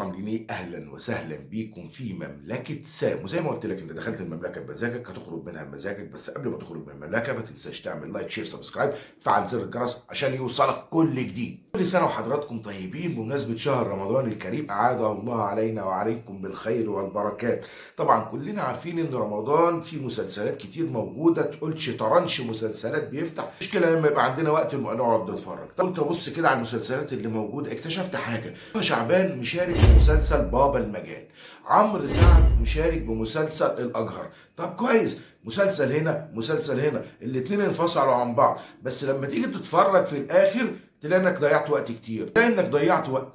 ازيكم عاملين ايه؟ اهلا وسهلا بيكم في مملكة سام. وزي ما قلت لك، انت دخلت المملكة بمزاجك هتخرج منها بمزاجك. بس قبل ما تخرج من المملكة ما تنساش تعمل like، share، subscribe، فعل زر الجرس عشان يوصلك كل جديد. كل سنة وحضراتكم طيبين بمناسبة شهر رمضان الكريم، اعاده الله علينا وعليكم بالخير والبركات. طبعا كلنا عارفين ان رمضان في مسلسلات كتير موجوده، تقولش طرنش مسلسلات بيفتح. مشكلة لما يبقى عندنا وقت نقعد نتفرج. قلت ابص كده على المسلسلات اللي موجوده، اكتشفت حاجه. شعبان مشارك في مسلسل بابا المجال، عمرو سعد مشارك بمسلسل الاجهر. طب كويس، مسلسل هنا مسلسل هنا، الاتنين انفصلوا عن بعض، بس لما تيجي تتفرج في الاخر تلاقي انك ضيعت وقت كتير، تلاقي انك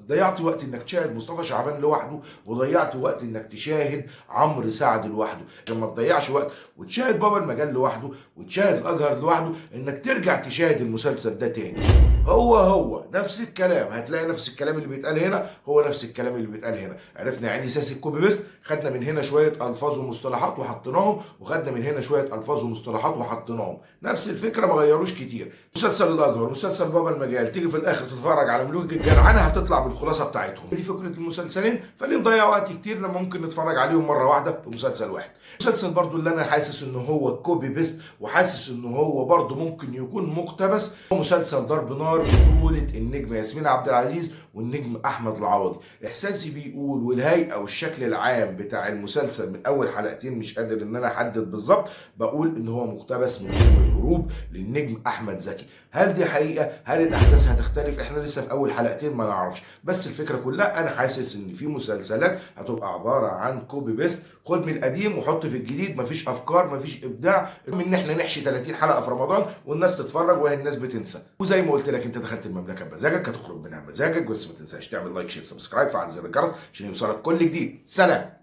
ضيعت وقت انك تشاهد مصطفى شعبان لوحده، وضيعت وقت انك تشاهد عمرو سعد لوحده. عشان ما تضيعش وقت وتشاهد بابا المجال لوحده وتشاهد الاجهر لوحده، انك ترجع تشاهد المسلسل ده تاني. هو هو نفس الكلام، هتلاقي نفس الكلام اللي بيتقال هنا هو نفس الكلام اللي بيتقال هنا. عرفنا يعني ساس ال copy paste، خدنا من هنا شوية الفاظ ومصطلحات وحطيناهم، وخدنا من هنا شوية الفاظ ومصطلحات وحطيناهم، نفس الفكرة ما غيروش كتير. مسلسل الاجهر، مسلسل بابا المجال، تيجي في الاخر تتفرج على ملوك الجدعنه هتطلع بالخلاصه بتاعتهم. دي فكرة المسلسلين، فليه نضيع وقت كتير لما ممكن نتفرج عليهم مرة واحدة في مسلسل واحد. مسلسل برضو اللي انا حاسس ان هو copy paste وحاسس ان هو برضو ممكن يكون مقتبس، هو مسلسل ضرب نار بطولة النجم ياسمين عبد العزيز والنجم احمد العوضي. احساسي بيقول والهيئة والشكل العام بتاع المسلسل من اول حلقتين مش قادر ان انا احدد بالظبط، بقول ان هو مقتبس من فيلم الهروب للنجم احمد زكي. هل دي حقيقة؟ هل الاحداث هتختلف؟ احنا لسه في اول حلقتين ما نعرفش، بس الفكرة كلها انا حاسس ان في مسلسلات هتبقى عبارة عن copy paste، خد من القديم وحط في الجديد، مفيش افكار مفيش ابداع، المهم ان احنا نحشي 30 حلقة في رمضان والناس تتفرج وهي الناس بتنسى. وزي ما قلت لك، انت دخلت المملكة بمزاجك هتخرج منها بمزاجك، بس ما تنساش تعمل like، share، subscribe، فعل زر الجرس عشان يوصلك كل جديد. سلام.